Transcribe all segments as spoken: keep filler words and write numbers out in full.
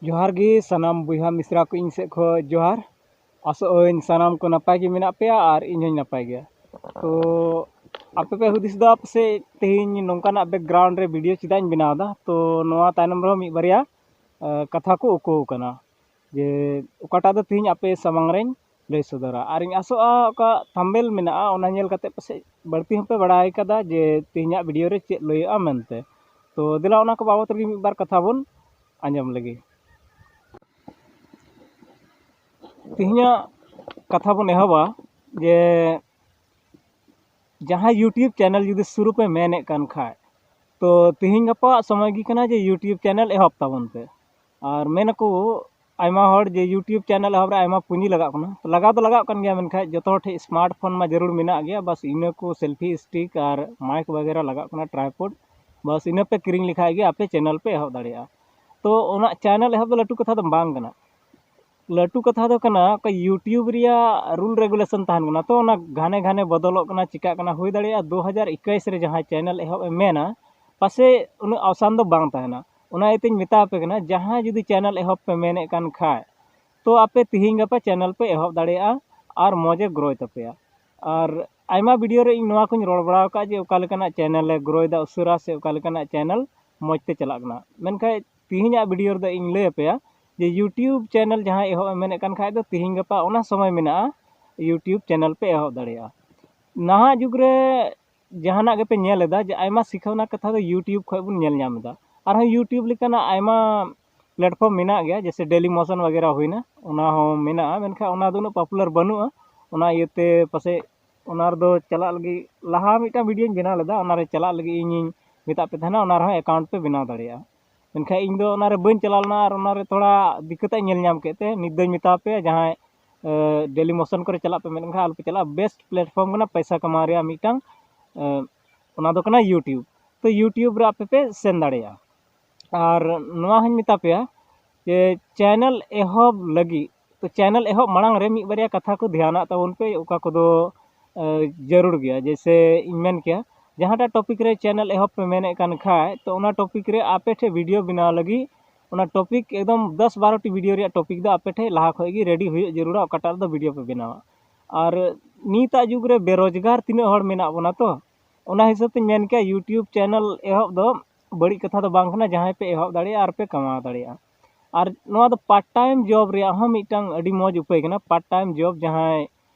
ᱡᱚᱦᱟᱨ ᱜᱮ ᱥᱟᱱᱟᱢ ᱵᱚᱭᱦᱟ ᱢᱤᱥᱨᱟ ᱠᱚ, ᱤᱧ ᱥᱮᱫ ᱠᱷᱚᱱ ᱡᱚᱦᱟᱨ᱾ ᱟᱥᱚᱜ ᱟᱹᱧ ᱥᱟᱱᱟᱢ ᱠᱚ ᱱᱟᱯᱟᱭ ᱜᱮ ᱢᱮᱱᱟᱜ ᱯᱮᱭᱟ ᱟᱨ ᱤᱧ ᱦᱚᱸᱧ ᱱᱟᱯᱟᱭ ᱜᱮᱭᱟ᱾ ᱛᱚ ᱟᱯᱮ ᱯᱮ ᱦᱩᱫᱤᱥ ᱫᱟ ᱯᱟᱥᱮᱡ ᱛᱮᱦᱮᱧ ᱱᱚᱝᱠᱟᱱᱟᱜ background ᱨᱮ video ᱪᱮᱫᱟᱜ ᱤᱧ ᱵᱮᱱᱟᱣ ᱮᱫᱟ, ᱛᱚ ᱱᱚᱣᱟ ᱛᱟᱭᱱᱚᱢ ᱨᱮᱦᱚᱸ ᱢᱤᱫ ᱵᱟᱨᱭᱟ, ᱟᱸ, ᱠᱟᱛᱷᱟ ᱠᱚ ᱩᱠᱩ ᱟᱠᱟᱱᱟ, ᱡᱮ ᱚᱠᱟᱴᱟᱜ ᱫᱚ ᱛᱮᱦᱮᱧ ᱟᱯᱮ ᱥᱟᱢᱟᱝ ᱨᱮᱧ ᱞᱟᱹᱭ ᱥᱚᱫᱚᱨᱟ᱾ ᱟᱨᱤᱧ ᱟᱥᱚᱜᱼᱟ ᱚᱠᱟ thumbnail ᱢᱮᱱᱟᱜᱼᱟ, ᱚᱱᱟ ᱧᱮᱞ ᱠᱟᱛᱮ ᱯᱟᱥᱮᱡ ᱵᱟᱹᱲᱛᱤ ᱦᱚᱸᱯᱮ ᱵᱟᱲᱟᱭ ᱠᱟᱫᱟ ᱡᱮ ᱛᱮᱦᱮᱧᱟᱜ video ᱨᱮ ᱪᱮᱫ ᱞᱟᱹᱭᱚᱜᱼᱟ ᱢᱮᱱᱛᱮ᱾ ᱛᱚ ᱫᱮᱞᱟ ᱚᱱᱟ ᱠᱚ ᱵᱟᱵᱚᱛ ᱨᱮᱜᱮ ᱢᱤᱫ ᱵᱟᱨ ᱠᱟᱛᱷᱟ ᱵᱚᱱ ᱟᱸᱡᱚᱢ ᱞᱮᱜᱮ᱾ ᱛᱮᱦᱮᱧᱟᱜ ᱠᱟᱛᱷᱟ ᱵᱚᱱ ᱮᱦᱚᱵᱟ ᱡᱮ ᱡᱟᱦᱟᱸᱭ YouTube channel ᱡᱩᱫᱤ ᱥᱩᱨᱩ ᱯᱮ ᱢᱮᱱᱮᱫ ᱠᱟᱱ ᱠᱷᱟᱡ, ᱛᱚ ᱛᱮᱦᱮᱧ ᱜᱟᱯᱟ ᱥᱚᱢᱚᱭ ᱜᱮ ᱠᱟᱱᱟ ᱡᱮ YouTube channel ᱮᱦᱚᱵ ᱛᱟᱵᱚᱱ ᱯᱮ᱾ ᱟᱨ ᱢᱮᱱ ᱟᱠᱚ ᱟᱭᱢᱟ ᱦᱚᱲ ᱡᱮ YouTube channel ᱮᱦᱚᱵ ᱨᱮ ᱟᱭᱢᱟ ᱯᱩᱸᱡᱤ ᱞᱟᱜᱟᱜ ᱠᱟᱱᱟ᱾ ᱛᱚ ᱞᱟᱜᱟᱣ ᱫᱚ ᱞᱟᱜᱟᱜ ᱠᱟᱱ ᱜᱮᱭᱟ, ᱢᱮᱱᱠᱷᱟᱡ ᱡᱚᱛᱚ ᱦᱚᱲ ᱴᱷᱮᱡ smartphone ᱢᱟ ᱡᱟᱹᱨᱩᱲ ᱢᱮᱱᱟᱜ ᱜᱮᱭᱟ᱾ ᱵᱟᱥ ᱤᱱᱟᱹ ᱠᱚ selfie stick ᱟᱨ mic ᱵᱟᱜᱮᱨᱟ ᱞᱟᱜᱟᱜ ᱠᱟᱱᱟ, tripod, ᱵᱟᱥ ᱤᱱᱟᱹ ᱯᱮ ᱠᱤᱨᱤᱧ ᱞᱮᱠᱷᱟᱡ ᱜᱮ ᱟᱯᱮ channel ᱯᱮ ᱮᱦᱚᱵ ᱫᱟᱲᱮᱭᱟᱜᱼᱟ᱾ ᱛᱚ ᱚᱱᱟ channel ᱮᱦᱚᱵ ᱫᱚ ᱞᱟᱹᱴᱩ ᱠᱟᱛᱷᱟ ᱫᱚ ᱵᱟᱝ ᱠᱟᱱᱟ᱾ ᱞᱟᱹᱴᱩ ᱠᱟᱛᱷᱟ ᱫᱚ ᱠᱟᱱᱟ, ᱚᱠᱟ YouTube ᱨᱮᱭᱟᱜ rule regulation ᱛᱟᱦᱮᱱ ᱠᱟᱱᱟ, ᱛᱚ ᱚᱱᱟ ᱜᱷᱟᱱᱮ ᱜᱷᱟᱱᱮ ᱵᱚᱫᱚᱞᱚᱜ ᱠᱟᱱᱟ, ᱪᱤᱠᱟᱜ ᱠᱟᱱᱟ᱾ ᱦᱩᱭ ᱫᱟᱲᱮᱭᱟᱜᱼᱟ ᱫᱩ ᱦᱟᱡᱟᱨ ᱮᱠᱩᱥ ᱨᱮ ᱡᱟᱦᱟᱸᱭ channel ᱮᱦᱚᱵ ᱮ ᱢᱮᱱᱟ, ᱯᱟᱥᱮᱡ ᱩᱱᱟᱹᱜ ᱟᱣᱥᱟᱱ ᱫᱚ ᱵᱟᱝ ᱛᱟᱦᱮᱱᱟ᱾ ᱚᱱᱟ ᱤᱭᱟᱹᱛᱮᱧ ᱢᱮᱛᱟ ᱟᱯᱮ ᱠᱟᱱᱟ, ᱡᱟᱦᱟᱸᱭ ᱡᱩᱫᱤ channel ᱮᱦᱚᱵ ᱯᱮ ᱢᱮᱱᱮᱫ ᱠᱟᱱ ᱠᱷᱟᱡ, ᱛᱚ ᱟᱯᱮ ᱛᱤᱦᱤᱧ ᱜᱟᱯᱟ channel ᱯᱮ ᱮᱦᱚᱵ ᱫᱟᱲᱮᱭᱟᱜᱼᱟ ᱟᱨ ᱢᱚᱡᱽ ᱮ growᱭ ᱛᱟᱯᱮᱭᱟ᱾ ᱟᱨ ᱟᱭᱢᱟ video ᱨᱮ ᱤᱧ ᱱᱚᱣᱟ ᱠᱚᱧ ᱨᱚᱲ ᱵᱟᱲᱟ ᱟᱠᱟᱫ ᱡᱮ ᱚᱠᱟ ᱞᱮᱠᱟᱱᱟᱜ channel ᱮ growᱭ ᱫᱟ ᱩᱥᱟᱹᱨᱟ ᱥᱮ ᱚᱠᱟ ᱞᱮᱠᱟᱱᱟᱜ channel ᱢᱚᱡᱽ ᱛᱮ ᱪᱟᱞᱟᱜ ᱠᱟᱱᱟ᱾ ᱢᱮᱱᱠᱷᱟᱡ ᱛᱤᱦᱤᱧᱟᱜ video ᱨᱮᱫᱚ ᱤᱧ ᱞᱟᱹᱭ ᱟᱯᱮᱭᱟ ᱡᱮ YouTube channel ᱡᱟᱦᱟᱸᱭ ᱮᱦᱚᱵ ᱮ ᱢᱮᱱᱮᱫ ᱠᱟᱱ ᱠᱷᱟᱡ ᱫᱚ ᱛᱤᱦᱤᱧ ᱜᱟᱯᱟ ᱚᱱᱟ ᱥᱚᱢᱚᱭ ᱢᱮᱱᱟᱜᱼᱟ YouTube channel ᱯᱮ ᱮᱦᱚᱵ ᱫᱟᱲᱮᱭᱟᱜᱼᱟ᱾ ᱱᱟᱦᱟᱜ ᱡᱩᱜᱽ ᱨᱮ ᱡᱟᱦᱟᱱᱟᱜ ᱜᱮᱯᱮ ᱧᱮᱞ ᱮᱫᱟ ᱡᱮ ᱟᱭᱢᱟ ᱥᱤᱠᱷᱟᱹᱣᱱᱟ ᱠᱟᱛᱷᱟ ᱫᱚ YouTube ᱠᱷᱚᱡ ᱵᱚᱱ ᱧᱮᱞ ᱧᱟᱢ ᱮᱫᱟ᱾ ᱟᱨᱦᱚᱸ YouTube ᱞᱮᱠᱟᱱᱟᱜ ᱟᱭᱢᱟ platform ᱢᱮᱱᱟᱜ ᱜᱮᱭᱟ, ᱡᱮᱭᱥᱮ Dailymotion ᱵᱟᱜᱮᱨᱟ ᱦᱩᱭᱱᱟ, ᱚᱱᱟ ᱦᱚᱸ ᱢᱮᱱᱟᱜᱼᱟ, ᱢᱮᱱᱠᱷᱟᱱ ᱚᱱᱟ ᱫᱚ ᱩᱱᱟᱹᱜ popular ᱵᱟᱹᱱᱩᱜᱼᱟ᱾ ᱚᱱᱟ ᱤᱭᱟᱹᱛᱮ ᱯᱟᱥᱮᱡ ᱚᱱᱟ ᱨᱮᱫᱚ ᱪᱟᱞᱟᱜ ᱞᱟᱹᱜᱤᱫ ᱞᱟᱦᱟ ᱢᱤᱫᱴᱟᱝ videoᱧ ᱵᱮᱱᱟᱣ ᱞᱮᱫᱟ, ᱚᱱᱟᱨᱮ ᱪᱟᱞᱟᱜ ᱞᱟᱹᱜᱤᱫ ᱤᱧᱤᱧ ᱢᱮᱛᱟᱫ ᱯᱮ ᱛᱟᱦᱮᱱᱟ, ᱚᱱᱟ ᱨᱮᱦᱚᱸ account ᱯᱮ ᱵᱮᱱᱟᱣ ᱫᱟᱲᱮᱭᱟᱜᱼᱟ᱾ ᱢᱮᱱᱠᱷᱟᱱ ᱤᱧ ᱫᱚ ᱚᱱᱟᱨᱮ ᱵᱟᱹᱧ ᱪᱟᱞᱟᱣ ᱞᱮᱱᱟ ᱟᱨ ᱚᱱᱟᱨᱮ ᱛᱷᱚᱲᱟ ᱫᱤᱠᱠᱟᱛ ᱤᱧ ᱧᱮᱞ ᱧᱟᱢ ᱠᱮᱫ ᱛᱮ ᱱᱤᱛ ᱫᱚᱧ ᱢᱮᱛᱟ ᱯᱮᱭᱟ, ᱡᱟᱦᱟᱸᱭ, ᱮ, Dailymotion ᱠᱚᱨᱮ ᱪᱟᱞᱟᱜ ᱯᱮ ᱢᱮᱱ ᱠᱷᱟᱱ ᱟᱞᱚ ᱯᱮ ᱪᱟᱞᱟᱜᱼᱟ᱾ Best platform ᱠᱟᱱᱟ ᱯᱚᱭᱥᱟ ᱠᱟᱢᱟᱣ ᱨᱮᱭᱟᱜ ᱢᱤᱫᱴᱟᱝ, ᱮ, ᱚᱱᱟ ᱫᱚ ᱠᱟᱱᱟ YouTube᱾ ᱛᱚ YouTube ᱨᱮ ᱟᱯᱮ ᱯᱮ ᱥᱮᱱ ᱫᱟᱲᱮᱭᱟᱜᱼᱟ᱾ ᱟᱨ ᱱᱚᱣᱟ ᱦᱚᱸᱧ ᱢᱮᱛᱟ ᱯᱮᱭᱟ ᱡᱮ channel ᱮᱦᱚᱵ ᱞᱟᱹᱜᱤᱫ, ᱛᱚ channel ᱮᱦᱚᱵ ᱢᱟᱲᱟᱝ ᱨᱮ ᱢᱤᱫ ᱵᱟᱨᱭᱟ ᱠᱟᱛᱷᱟ ᱠᱚ ᱫᱷᱮᱭᱟᱱᱟᱜ ᱛᱟᱵᱚᱱ ᱯᱮ, ᱚᱠᱟ ᱠᱚᱫᱚ, ᱮ, ᱡᱟᱹᱨᱩᱲ ᱜᱮᱭᱟ᱾ ᱡᱮᱭᱥᱮ ᱤᱧ ᱢᱮᱱ ᱠᱮᱭᱟ, ᱡᱟᱦᱟᱸᱴᱟᱜ topic ᱨᱮ channel ᱮᱦᱚᱵ ᱯᱮ ᱢᱮᱱᱮᱫ ᱠᱟᱱ ᱠᱷᱟᱡ, ᱛᱚ ᱚᱱᱟ topic ᱨᱮ ᱟᱯᱮ ᱴᱷᱮᱡ video ᱵᱮᱱᱟᱣ ᱞᱟᱹᱜᱤᱫ ᱚᱱᱟ ᱴᱚᱯᱤᱠ ᱮᱠᱫᱚᱢ ᱫᱚᱥ ᱵᱟᱨᱚ ᱴᱤ ᱵᱷᱤᱰᱤᱭᱳ ᱨᱮᱭᱟᱜ ᱴᱚᱯᱤᱠ ᱫᱚ ᱟᱯᱮ ᱴᱷᱮᱱ ᱞᱟᱦᱟ ᱠᱷᱚᱱ ᱜᱮ ᱨᱮᱰᱤ ᱦᱩᱭᱩᱜ ᱡᱟᱹᱨᱩᱲᱟ, ᱚᱠᱟᱴᱟᱜ ᱨᱮᱫᱚ ᱵᱷᱤᱰᱤᱭᱳ ᱯᱮ ᱵᱮᱱᱟᱣᱟ᱾ ᱟᱨ ᱱᱤᱛᱟᱜ ᱡᱩᱜᱽ ᱨᱮ ᱵᱮᱨᱳᱡᱽᱜᱟᱨ ᱛᱤᱱᱟᱹᱜ ᱦᱚᱲ ᱢᱮᱱᱟᱜ ᱵᱚᱱᱟ, ᱛᱚ ᱚᱱᱟ ᱦᱤᱥᱟᱹᱵ ᱛᱮᱧ ᱢᱮᱱ ᱠᱮᱭᱟ, ᱭᱩᱴᱤᱭᱩᱵᱽ ᱪᱮᱱᱮᱞ ᱮᱦᱚᱵ ᱫᱚ ᱵᱟᱹᱲᱤᱡ ᱠᱟᱛᱷᱟ ᱫᱚ ᱵᱟᱝ ᱠᱟᱱᱟ, ᱡᱟᱦᱟᱸᱭ ᱯᱮ ᱮᱦᱚᱵ ᱫᱟᱲᱮᱭᱟᱜᱼᱟ ᱟᱨ ᱯᱮ ᱠᱟᱢᱟᱣ ᱫᱟᱲᱮᱭᱟᱜᱼᱟ᱾ ᱟᱨ ᱱᱚᱣᱟ ᱫᱚ ᱯᱟᱨᱴ ᱴᱟᱭᱤᱢ ᱡᱚᱵ ᱨᱮᱭᱟᱜ ᱦᱚᱸ ᱢᱤᱫᱴᱟᱝ ᱟᱹᱰᱤ ᱢᱚᱡᱽ ᱩᱯᱟᱹᱭ ᱠᱟᱱᱟ᱾ ᱯᱟᱨᱴ ᱴᱟᱭᱤᱢ ᱡᱚᱵ ᱡᱟᱦᱟᱸᱭ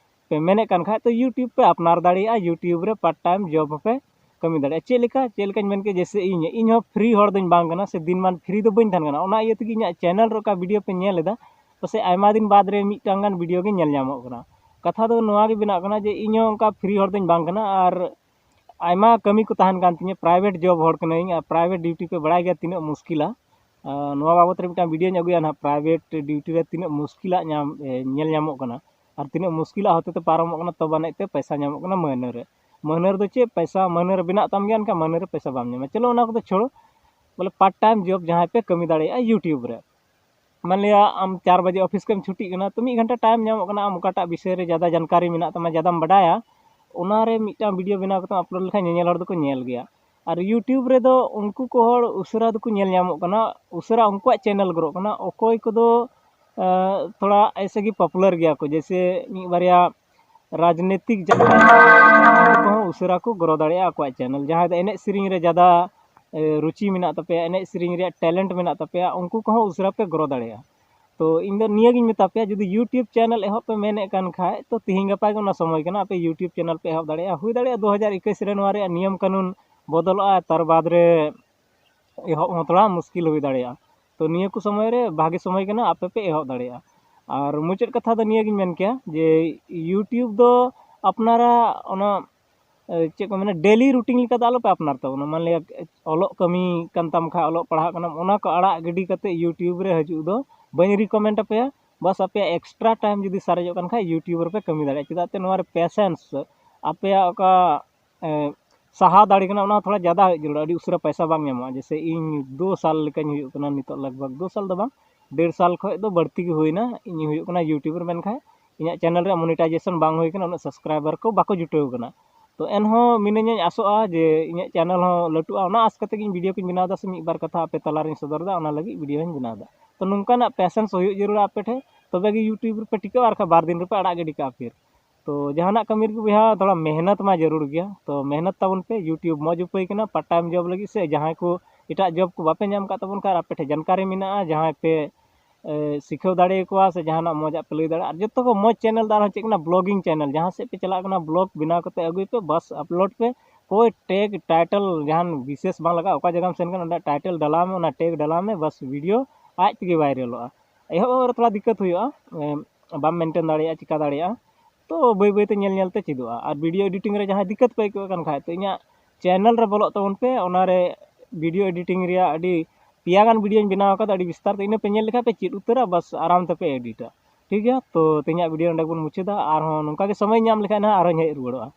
ᱯᱮ ᱢᱮᱱᱮᱫ ᱠᱟᱱ ᱠᱷᱟᱡ, ᱛᱚ ᱭᱩᱴᱤᱭᱩᱵᱽ ᱯᱮ ᱟᱯᱱᱟᱨ ᱫᱟᱲᱮᱭᱟᱜᱼᱟ, ᱭᱩᱴᱤᱭᱩᱵᱽ ᱨᱮ ᱯᱟᱨᱴ ᱴᱟᱭᱤᱢ ᱡᱚᱵ ᱦᱚᱸᱯᱮ ᱠᱟᱹᱢᱤ ᱫᱟᱲᱮᱭᱟᱜᱼᱟ᱾ ᱪᱮᱫ ᱞᱮᱠᱟ? ᱪᱮᱫ ᱞᱮᱠᱟᱧ ᱢᱮᱱ ᱠᱮᱫ, ᱡᱮᱭᱥᱮ ᱤᱧ, ᱤᱧ ᱦᱚᱸ ᱯᱷᱨᱤ ᱦᱚᱲ ᱫᱚᱧ ᱵᱟᱝ ᱠᱟᱱᱟ, ᱥᱮ ᱫᱤᱱ ᱢᱟᱱ ᱯᱷᱨᱤ ᱫᱚ ᱵᱟᱹᱧ ᱛᱟᱦᱮᱱ ᱠᱟᱱᱟ᱾ ᱚᱱᱟ ᱤᱭᱟᱹ ᱛᱮᱜᱮ ᱤᱧᱟᱹᱜ ᱪᱮᱱᱮᱞ ᱨᱮ ᱚᱠᱟ ᱵᱷᱤᱰᱤᱭᱳ ᱯᱮ ᱧᱮᱞ ᱮᱫᱟ, ᱯᱟᱥᱮᱡ ᱟᱭᱢᱟ ᱫᱤᱱ ᱵᱟᱫᱽ ᱨᱮ ᱢᱤᱫᱴᱟᱝ ᱜᱟᱱ ᱵᱷᱤᱰᱤᱭᱳ ᱜᱮ ᱧᱮᱞ ᱧᱟᱢᱚᱜ ᱠᱟᱱᱟ᱾ ᱠᱟᱛᱷᱟ ᱫᱚ ᱱᱚᱣᱟ ᱜᱮ ᱵᱮᱱᱟᱜ ᱠᱟᱱᱟ ᱡᱮ ᱤᱧ ᱦᱚᱸ ᱚᱱᱠᱟ ᱯᱷᱨᱤ ᱦᱚᱲ ᱫᱚᱧ ᱵᱟᱝ ᱠᱟᱱᱟ, ᱟᱨ ᱟᱭᱢᱟ ᱠᱟᱹᱢᱤ ᱠᱚ ᱛᱟᱦᱮᱱ ᱠᱟᱱ ᱛᱤᱧᱟᱹ᱾ ᱯᱨᱟᱭᱵᱷᱮᱴ ᱡᱚᱵ ᱦᱚᱲ ᱠᱟᱹᱱᱟᱹᱧ, ᱟᱨ ᱯᱨᱟᱭᱵᱷᱮᱴ ᱰᱤᱭᱩᱴᱤ ᱯᱮ ᱵᱟᱲᱟᱭ ᱜᱮᱭᱟ ᱛᱤᱱᱟᱹᱜ ᱢᱩᱥᱠᱤᱞᱟ᱾ ᱟᱨ ᱱᱚᱣᱟ ᱵᱟᱵᱚᱛ ᱨᱮ ᱢᱤᱫᱴᱟᱝ ᱵᱷᱤᱰᱤᱭᱳᱧ ᱟᱹᱜᱩᱭᱟ ᱱᱟᱦᱟᱜ, ᱯᱨᱟᱭᱵᱷᱮᱴ ᱰᱤᱭᱩᱴᱤ ᱨᱮ ᱛᱤᱱᱟᱹᱜ ᱢᱩᱥᱠᱤᱞᱟᱜ ᱧᱟᱢ, ᱮ, ᱧᱮᱞ ᱧᱟᱢᱚᱜ ᱠᱟᱱᱟ, ᱟᱨ ᱛᱤᱱᱟᱹᱜ ᱢᱩᱥᱠᱤᱞᱟᱜ ᱦᱚᱛᱮ ᱛᱮ ᱯᱟᱨᱚᱢᱚᱜ ᱠᱟᱱᱟ, ᱛᱚᱵᱮ ᱟᱹᱱᱤᱡ ᱛᱮ ᱯᱚᱭᱥᱟ ᱧᱟᱢᱚᱜ ᱠᱟᱱᱟ ᱢᱟᱹᱦᱱᱟᱹ ᱨᱮ᱾ ᱢᱟᱹᱦᱱᱟᱹ ᱨᱮᱫᱚ ᱪᱮᱫ ᱯᱚᱭᱥᱟ, ᱢᱟᱹᱦᱱᱟᱹ ᱨᱮ ᱵᱮᱱᱟᱜ ᱛᱟᱢ ᱜᱮᱭᱟ, ᱮᱱᱠᱷᱟᱱ ᱢᱟᱹᱦᱱᱟᱹ ᱨᱮ ᱯᱚᱭᱥᱟ ᱵᱟᱢ ᱧᱟᱢᱟ᱾ ᱪᱚᱞᱚ, ᱚᱱᱟ ᱠᱚᱫᱚ ᱪᱷᱳᱲᱚ, ᱵᱚᱞᱮ ᱯᱟᱨᱴ ᱴᱟᱭᱤᱢ ᱡᱚᱵ ᱡᱟᱦᱟᱸᱭ ᱯᱮ ᱠᱟᱹᱢᱤ ᱫᱟᱲᱮᱭᱟᱜᱼᱟ ᱭᱩᱴᱤᱭᱩᱵᱽ ᱨᱮ᱾ ᱢᱟᱱ ᱞᱤᱭᱟ ᱟᱢ ᱪᱟᱨ ᱵᱟᱡᱮ ᱚᱯᱷᱤᱥ ᱠᱷᱚᱱ ᱮᱢ ᱪᱷᱩᱴᱤᱜ ᱠᱟᱱᱟ, ᱛᱚ ᱢᱤᱫ ᱜᱷᱚᱱᱴᱟ ᱴᱟᱭᱤᱢ ᱧᱟᱢᱚᱜ ᱠᱟᱱᱟ, ᱟᱢ ᱚᱠᱟᱴᱟᱜ ᱵᱤᱥᱚᱭ ᱨᱮ ᱡᱟᱫᱟ ᱡᱟᱱᱠᱟᱨᱤ ᱢᱮᱱᱟᱜ ᱛᱟᱢᱟ, ᱡᱟᱫᱟᱢ ᱵᱟᱰᱟᱭᱟ, ᱚᱱᱟ ᱨᱮ ᱢᱤᱫᱴᱟᱝ ᱵᱷᱤᱰᱤᱭᱳ ᱵᱮᱱᱟᱣ ᱠᱟᱛᱮᱢ ᱟᱯᱞᱳᱰ ᱞᱮᱠᱷᱟᱱ ᱧᱮᱧᱮᱞ ᱦᱚᱲ ᱫᱚᱠᱚ ᱧᱮᱞ ᱜᱮᱭᱟ᱾ ᱟᱨ ᱭᱩᱴᱤᱭᱩᱵᱽ ᱨᱮᱫᱚ ᱩᱱᱠᱩ ᱠᱚ ᱦᱚᱲ ᱩᱥᱟᱹᱨᱟ ᱫᱚᱠᱚ ᱧᱮᱞ ᱧᱟᱢᱚᱜ ᱠᱟᱱᱟ, ᱩᱥᱟᱹᱨᱟ ᱩᱱᱠᱩᱣᱟᱜ ᱪᱮᱱᱮᱞ ᱜᱨᱳᱜ ᱠᱟᱱᱟ, ᱚᱠᱚᱭ ᱠᱚᱫᱚ, ᱟᱸ, ᱛᱷᱚᱲᱟ ᱮᱭᱥᱮ ᱜᱮ ᱯᱚᱯᱩᱞᱟᱨ ᱜᱮᱭᱟ ᱠᱚ, ᱡᱮᱭᱥᱮ ᱢᱤᱫ ᱵᱟᱨᱭᱟ ᱨᱟᱡᱽᱱᱤᱛᱤᱠ ᱡᱟᱦᱟᱸᱭ ᱠᱚᱦᱚᱸ ᱩᱥᱟᱹᱨᱟ ᱠᱚ ᱜᱨᱳ ᱫᱟᱲᱮᱭᱟᱜᱼᱟ ᱟᱠᱚᱣᱟᱜ ᱪᱮᱱᱮᱞ᱾ ᱡᱟᱦᱟᱸᱭ ᱫᱚ ᱮᱱᱮᱡ ᱥᱮᱨᱮᱧ ᱨᱮ ᱡᱟᱫᱟ, ᱮ, ᱨᱩᱪᱤ ᱢᱮᱱᱟᱜ ᱛᱟᱯᱮᱭᱟ, ᱮᱱᱮᱡ ᱥᱮᱨᱮᱧ ᱨᱮᱭᱟᱜ ᱴᱮᱞᱮᱱᱴ ᱢᱮᱱᱟᱜ ᱛᱟᱯᱮᱭᱟ, ᱩᱱᱠᱩ ᱠᱚᱦᱚᱸ ᱩᱥᱟᱹᱨᱟ ᱯᱮ ᱜᱨᱳ ᱫᱟᱲᱮᱭᱟᱜᱼᱟ᱾ ᱛᱚ ᱤᱧ ᱫᱚ ᱱᱤᱭᱟᱹ ᱜᱤᱧ ᱢᱮᱛᱟ ᱯᱮᱭᱟ, ᱡᱩᱫᱤ ᱭᱩᱴᱤᱭᱩᱵᱽ ᱪᱮᱱᱮᱞ ᱮᱦᱚᱵ ᱯᱮ ᱢᱮᱱᱮᱫ ᱠᱟᱱ ᱠᱷᱟᱡ, ᱛᱚ ᱛᱤᱦᱤᱧ ᱜᱟᱯᱟ ᱜᱮ ᱚᱱᱟ ᱥᱚᱢᱚᱭ ᱠᱟᱱᱟ, ᱟᱯᱮ ᱭᱩᱴᱤᱭᱩᱵᱽ ᱪᱮᱱᱮᱞ ᱯᱮ ᱮᱦᱚᱵ ᱫᱟᱲᱮᱭᱟᱜᱼᱟ᱾ ᱦᱩᱭ ᱫᱟᱲᱮᱭᱟᱜᱼᱟ ᱫᱩ ᱦᱟᱡᱟᱨ ᱮᱠᱩᱥ ᱨᱮ ᱱᱚᱣᱟ ᱨᱮᱭᱟᱜ ᱱᱤᱭᱚᱢ ᱠᱟᱹᱱᱩᱱ ᱵᱚᱫᱚᱞᱚᱜᱼᱟ, ᱛᱟᱨ ᱵᱟᱫᱽ ᱨᱮ ᱮᱦᱚᱵ ᱦᱚᱸ ᱛᱷᱚᱲᱟ ᱢᱩᱥᱠᱤᱞ ᱦᱩᱭ ᱫᱟᱲᱮᱭᱟᱜᱼᱟ᱾ ᱛᱚ ᱱᱤᱭᱟᱹ ᱠᱚ ᱥᱚᱢᱚᱭ ᱨᱮ ᱵᱷᱟᱜᱮ ᱥᱚᱢᱚᱭ ᱠᱟᱱᱟ, ᱟᱯᱮ ᱯᱮ ᱮᱦᱚᱵ ᱫᱟᱲᱮᱭᱟᱜᱼᱟ᱾ ᱟᱨ ᱢᱩᱪᱟᱹᱫ ᱠᱟᱛᱷᱟ ᱫᱚ ᱱᱤᱭᱟᱹ ᱜᱤᱧ ᱢᱮᱱ ᱠᱮᱭᱟ ᱡᱮ ᱭᱩᱴᱤᱭᱩᱵᱽ ᱫᱚ ᱟᱯᱱᱟᱨᱟᱜ ᱚᱱᱟ, ᱮ, ᱪᱮᱫ ᱠᱚ ᱢᱮᱱᱟ, ᱰᱮᱞᱤ ᱨᱩᱴᱤᱱ ᱞᱮᱠᱟ ᱫᱚ ᱟᱞᱚ ᱯᱮ ᱟᱯᱱᱟᱨ ᱛᱟᱵᱚᱱᱟ᱾ ᱢᱟᱱ ᱞᱤᱭᱟ ᱚᱞᱚᱜ ᱠᱟᱹᱢᱤ ᱠᱟᱱ ᱛᱟᱢ ᱠᱷᱟᱡ, ᱚᱞᱚᱜ ᱯᱟᱲᱦᱟᱜ ᱠᱟᱱᱟᱢ, ᱚᱱᱟ ᱠᱚ ᱟᱲᱟᱜ ᱜᱤᱰᱤ ᱠᱟᱛᱮ ᱭᱩᱴᱤᱭᱩᱵᱽ ᱨᱮ ᱦᱤᱡᱩᱜ ᱫᱚ ᱵᱟᱹᱧ ᱨᱤᱠᱚᱢᱮᱱᱰ ᱟᱯᱮᱭᱟ᱾ ᱵᱟᱥ ᱟᱯᱮᱭᱟᱜ ᱮᱠᱥᱴᱨᱟ ᱴᱟᱭᱤᱢ ᱡᱩᱫᱤ ᱥᱟᱨᱮᱡᱚᱜ ᱠᱟᱱ ᱠᱷᱟᱡ ᱭᱩᱴᱤᱭᱩᱵᱽ ᱨᱮᱯᱮ ᱠᱟᱹᱢᱤ ᱫᱟᱲᱮᱭᱟᱜᱼᱟ, ᱪᱮᱫᱟᱜ ᱛᱮ ᱱᱚᱣᱟ ᱨᱮ ᱯᱮᱥᱮᱱᱥ, ᱟᱯᱮᱭᱟᱜ ᱚᱠᱟ, ᱮ, ᱥᱟᱦᱟᱣ ᱫᱟᱲᱮ ᱠᱟᱱᱟ, ᱚᱱᱟ ᱦᱚᱸ ᱛᱷᱚᱲᱟ ᱡᱟᱫᱟ ᱦᱩᱭᱩᱜ ᱡᱟᱹᱨᱩᱲᱟ᱾ ᱟᱹᱰᱤ ᱩᱥᱟᱹᱨᱟ ᱯᱚᱭᱥᱟ ᱵᱟᱝ ᱧᱟᱢᱚᱜᱼᱟ᱾ ᱡᱮᱭᱥᱮ ᱤᱧ ᱫᱩ ᱥᱟᱞ ᱞᱮᱠᱟᱧ ᱦᱩᱭᱩᱜ ᱠᱟᱱᱟ ᱱᱤᱛᱚᱜ, ᱞᱟᱜᱽ ᱵᱷᱟᱜᱽ ᱫᱩ ᱥᱟᱞ ᱫᱚ ᱵᱟᱝ, ᱰᱮᱲ ᱥᱟᱞ ᱠᱷᱚᱡ ᱫᱚ ᱵᱟᱹᱲᱛᱤ ᱜᱮ ᱦᱩᱭᱱᱟ ᱤᱧ ᱦᱩᱭᱩᱜ ᱠᱟᱱᱟ ᱭᱩᱴᱤᱭᱩᱵᱽ ᱨᱮ, ᱢᱮᱱᱠᱷᱟᱱ ᱤᱧᱟᱹᱜ ᱪᱮᱱᱮᱞ ᱨᱮᱭᱟᱜ ᱢᱚᱱᱤᱴᱟᱭᱡᱮᱥᱚᱱ ᱵᱟᱝ ᱦᱩᱭ ᱠᱟᱱᱟ, ᱩᱱᱟᱹᱜ ᱥᱟᱵᱥᱠᱨᱟᱭᱵᱟᱨ ᱠᱚ ᱵᱟᱠᱚ ᱡᱩᱴᱟᱹᱣ ᱠᱟᱱᱟ᱾ ᱛᱚ ᱮᱱᱦᱚᱸ ᱢᱤᱱᱟᱹᱧᱟᱹᱧ, ᱟᱥᱚᱜᱼᱟ ᱡᱮ ᱤᱧᱟᱹᱜ ᱪᱮᱱᱮᱞ ᱦᱚᱸ ᱞᱟᱹᱴᱩᱜᱼᱟ, ᱚᱱᱟ ᱟᱥ ᱠᱟᱛᱮ ᱜᱤᱧ ᱵᱷᱤᱰᱤᱭᱳ ᱠᱚᱧ ᱵᱮᱱᱟᱣ ᱮᱫᱟ, ᱥᱮ ᱢᱤᱫ ᱵᱟᱨ ᱠᱟᱛᱷᱟ ᱟᱯᱮ ᱛᱟᱞᱟᱨᱤᱧ ᱥᱚᱫᱚᱨ ᱮᱫᱟ, ᱚᱱᱟ ᱞᱟᱹᱜᱤᱫ ᱵᱷᱤᱰᱤᱭᱳ ᱦᱚᱸᱧ ᱵᱮᱱᱟᱣ ᱮᱫᱟ᱾ ᱛᱚ ᱱᱚᱝᱠᱟᱱᱟᱜ ᱯᱮᱥᱮᱱᱥ ᱦᱩᱭᱩᱜ ᱡᱟᱹᱨᱩᱲᱟ ᱟᱯᱮ ᱴᱷᱮᱱ, ᱛᱚᱵᱮ ᱜᱮ ᱭᱩᱴᱤᱭᱩᱵᱽ ᱨᱮᱯᱮ ᱴᱤᱠᱟᱹᱜᱼᱟ, ᱟᱨ ᱵᱟᱠᱷᱟᱱ ᱵᱟᱨ ᱫᱤᱱ ᱨᱮᱯᱮ ᱟᱲᱟᱜ ᱜᱤᱰᱤ ᱠᱟᱜᱼᱟ ᱯᱷᱤᱨ᱾ ᱛᱚ ᱡᱟᱦᱟᱱᱟᱜ ᱠᱟᱹᱢᱤ ᱨᱮᱜᱮ ᱵᱚᱭᱦᱟ ᱛᱷᱚᱲᱟ ᱢᱮᱦᱱᱚᱛ ᱢᱟ ᱡᱟᱹᱨᱩᱲ ᱜᱮᱭᱟ᱾ ᱛᱚ ᱢᱮᱦᱱᱚᱛ ᱛᱟᱵᱚᱱ ᱯᱮ, ᱭᱩᱴᱤᱭᱩᱵᱽ ᱢᱚᱡᱽ ᱩᱯᱟᱹᱭ ᱠᱟᱱᱟ ᱯᱟᱨᱴ ᱴᱟᱭᱤᱢ ᱡᱚᱵᱽ ᱞᱟᱹᱜᱤᱫ, ᱥᱮ ᱡᱟᱦᱟᱸᱭ ᱠᱚ ᱮᱴᱟᱜ ᱡᱚᱵᱽ ᱠᱚ ᱵᱟᱯᱮ ᱧᱟᱢ ᱟᱠᱟᱫ ᱛᱟᱵᱚᱱ ᱠᱷᱟᱱ, ᱟᱨ ᱟᱯᱮ ᱴᱷᱮᱱ ᱡᱟᱱᱠᱟᱨᱤ ᱢᱮᱱᱟᱜᱼᱟ, ᱡᱟᱦᱟᱸᱭ ᱯᱮ ᱮ, ᱥᱤᱠᱷᱟᱹᱣ ᱫᱟᱲᱮᱭᱟᱠᱚᱣᱟ, ᱥᱮ ᱡᱟᱦᱟᱱᱟᱜ ᱢᱚᱡᱽ ᱟᱜ ᱯᱮ ᱞᱟᱹᱭ ᱫᱟᱲᱮᱭᱟᱜᱼᱟ᱾ ᱟᱨ ᱡᱚᱛᱚ ᱠᱷᱚᱱ ᱢᱚᱡᱽ ᱪᱮᱱᱮᱞ ᱫᱚ ᱟᱨᱦᱚᱸ ᱪᱮᱫ ᱠᱟᱱᱟ, ᱵᱞᱚᱜᱤᱝ ᱪᱮᱱᱮᱞ᱾ ᱡᱟᱦᱟᱸ ᱥᱮᱫ ᱯᱮ ᱪᱟᱞᱟᱜ ᱠᱟᱱᱟ, ᱵᱞᱚᱜ ᱵᱮᱱᱟᱣ ᱠᱟᱛᱮ ᱟᱹᱜᱩᱭ ᱯᱮ, ᱵᱟᱥ ᱟᱯᱞᱳᱰ ᱯᱮ᱾ ᱠᱳᱭ ᱴᱮᱜᱽ ᱴᱟᱭᱴᱮᱞ ᱡᱟᱦᱟᱱ ᱵᱤᱥᱮᱥ ᱵᱟᱝ ᱞᱟᱜᱟᱜᱼᱟ᱾ ᱚᱠᱟ ᱡᱟᱭᱜᱟᱢ ᱥᱮᱱ ᱠᱟᱱᱟ, ᱚᱸᱰᱮ ᱴᱟᱭᱴᱮᱞ ᱰᱟᱞᱟᱣ ᱢᱮ, ᱚᱱᱟ ᱴᱮᱜᱽ ᱰᱟᱞᱟᱣ ᱢᱮ, ᱵᱟᱥ ᱵᱷᱤᱰᱤᱭᱳ ᱟᱡ ᱛᱮᱜᱮ ᱵᱷᱟᱭᱨᱟᱞᱚᱜᱼᱟ᱾ ᱮᱦᱚᱵ ᱨᱮ ᱛᱷᱚᱲᱟ ᱫᱤᱠᱠᱟᱛ ᱦᱩᱭᱩᱜᱼᱟ, ᱮ, ᱵᱟᱢ ᱢᱮᱱᱴᱮᱱ ᱫᱟᱲᱮᱭᱟᱜᱼᱟ, ᱪᱤᱠᱟ ᱫᱟᱲᱮᱭᱟᱜᱼᱟ᱾ ᱛᱚ ᱵᱟᱹᱭ ᱵᱟᱹᱭᱛᱮ ᱧᱮᱞ ᱧᱮᱞᱛᱮ ᱪᱮᱫᱚᱜᱼᱟ᱾ ᱟᱨ ᱵᱷᱤᱰᱤᱭᱳ ᱮᱰᱤᱴᱤᱝ ᱨᱮ ᱡᱟᱦᱟᱸᱭ ᱫᱤᱠᱠᱟᱛ ᱯᱮ ᱟᱹᱭᱠᱟᱹᱣ ᱠᱟᱱ ᱠᱷᱟᱡ, ᱛᱚ ᱤᱧᱟᱹᱜ ᱪᱮᱱᱮᱞ ᱨᱮ ᱵᱚᱞᱚᱜ ᱛᱟᱵᱚᱱ ᱯᱮ, ᱚᱱᱟᱨᱮ ᱵᱷᱤᱰᱤᱭᱳ ᱮᱰᱤᱴᱤᱝ ᱨᱮᱭᱟᱜ ᱟᱹᱰᱤ ᱯᱮᱭᱟ ᱜᱟᱱ ᱵᱷᱤᱰᱤᱭᱳᱧ ᱵᱮᱱᱟᱣ ᱟᱠᱟᱫᱟ, ᱟᱹᱰᱤ ᱵᱤᱥᱛᱟᱨ ᱛᱮ᱾ ᱤᱱᱟᱹ ᱯᱮ ᱧᱮᱞ ᱞᱮᱠᱷᱟᱡ ᱯᱮ ᱪᱮᱫ ᱩᱛᱟᱹᱨᱟ, ᱵᱟᱥ ᱟᱨᱟᱢ ᱛᱮᱯᱮ ᱮᱰᱤᱴᱟ᱾ ᱴᱷᱤᱠ ᱜᱮᱭᱟ, ᱛᱚ ᱛᱮᱦᱮᱧᱟᱜ ᱵᱷᱤᱰᱤᱭᱳ ᱱᱚᱸᱰᱮ ᱜᱮᱵᱚᱱ ᱢᱩᱪᱟᱹᱫᱟ᱾ ᱟᱨᱦᱚᱸ ᱱᱚᱝᱠᱟ ᱜᱮ ᱥᱚᱢᱚᱭ ᱧᱟᱢ ᱞᱮᱠᱷᱟᱡ ᱱᱟᱦᱟᱜ ᱟᱨᱦᱚᱸᱧ ᱦᱮᱡ ᱨᱩᱣᱟᱹᱲᱚᱜᱼᱟ᱾